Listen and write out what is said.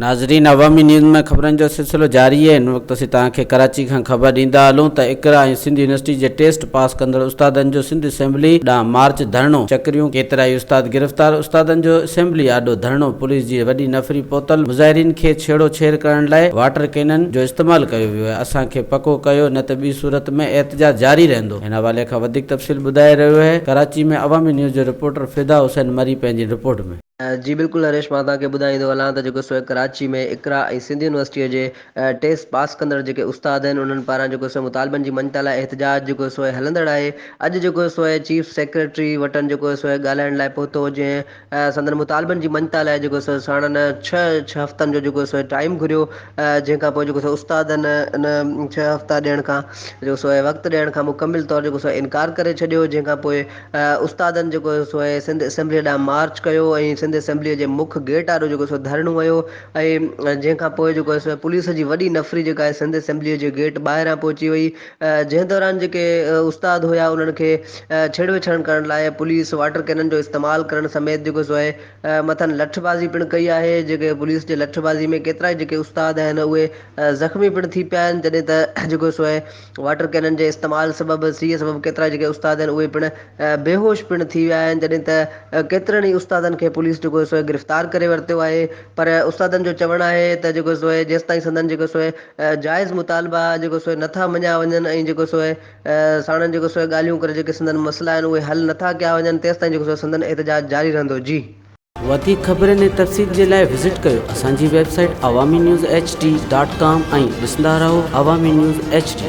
ناظرين عوامي نيوز ۾ خبرن جو سلسلو جاري آهي هن وقت اسين توهان کي ڪراچي کان خبر ڏيندا هلون ته اقرا ۽ سنڌ يونيورسٽي جي ٽيسٽ پاس ڪندڙ استادن جو سنڌ اسيمبلي ڏانهن مارچ ڌرڻو چڪريون ڪيترائي استاد گرفتار استادن جو اسيمبلي آڏو ڌرڻو پوليس جي وڏي نفري پهتل مظاهرين کي ڇيڙو ڇير ڪرڻ لاء واٽر ڪينن جو استعمال ڪيو ويو آهي اسان کي پڪو ڪيو نه ته ٻي صورت ۾ احتجاج جاري رهندو هن حوالي کان وڌيڪ تفصيل ٻڌائي رهيو اهي ڪراچي ۾ عوامي نيوز جو رپورٽر فدا حسين مري پنهنجي رپورٽ ۾. جي بلڪل هريش مان توهان کي ٻڌائيندو هلان ته جيڪو سو ڪراچي ۾ اقرا ۽ سنڌ يونيورسٽيء جي ٽيسٽ پاس ڪندڙ جيڪي استاد آهن انهن پاران جيڪو سو مطالبن جي مڃتا لاء احتجاج جيڪو سو هلندڙ آهي اڄ جيڪو سو چيف سيڪريٽري وٽن جيڪو سو ڳالهائڻ لاء پهتو جنهن سندن مطالبن جي مڃتا لاء جيڪو سو ساڻن ڇهه هفتن جو جيڪو سو ٽائيم گهريو جنهن کان پوء جيڪو سو استادن ان ڇهه هفتا ڏيڻ کان جيڪو سو وقت ڏيڻ کان مڪمل طور جيڪو سو انڪار ڪري ڇڏيو جنهن کان پوء استادن جيڪو سو سنڌ اسيمبليء ڏانهن مارچ ڪيو ۽ سنڌ اسيمبليء جي مک گيٽ آڏو جيڪو سو ڌرڻو هنيو ۽ جنهن کان پوء جيڪو سو پوليس جي وڏي نفري جيڪا آهي سنڌ اسيمبليء جي گيٽ ٻاهران پهچي وئي جنهن دوران جيڪي استاد هيا انهن کي ڇڙ وڇڙ ڪرڻ لاء پوليس واٽر ڪينن جو استعمال ڪرڻ سميت جيڪو سو مٿن لٺبازي پڻ ڪئي آهي جيڪي پوليس جي لٺبازي ۾ ڪيترائي جيڪي استاد آهن اهي زخمي پڻ ٿي پيا آهن جڏهن ته جيڪو سو واٽر ڪينن جي استعمال سبب سيء سبب ڪيترائي جيڪي استاد آهن اهي پڻ بيهوش پڻ ٿي ويا آهن جڏهن ته ڪيترن ئي استادن کي پوليس جيڪو سو گرفتار ڪري ورتو آهي پر استادن جو چوڻ آهي ته جيڪو سو جيستائين سندن جيڪو سو جائز مطالبا جيڪو سو نٿا مڃيا وڃن ۽ جيڪو سو ساڻن جيڪو سو ڳالهيون ڪري جيڪي سندن مسئلا آهن اهي حل نٿا ڪيا وڃن تيستائين جيڪو سو سندن احتجاج جاري رهندو جي. وڌيڪ خبرن ۽ تفصيل جي لاء وزٽ ڪيو اسان جي website Awami news H D dot com ۽ ڏسندا رهو عوامي نيوز ايڇ ڊي.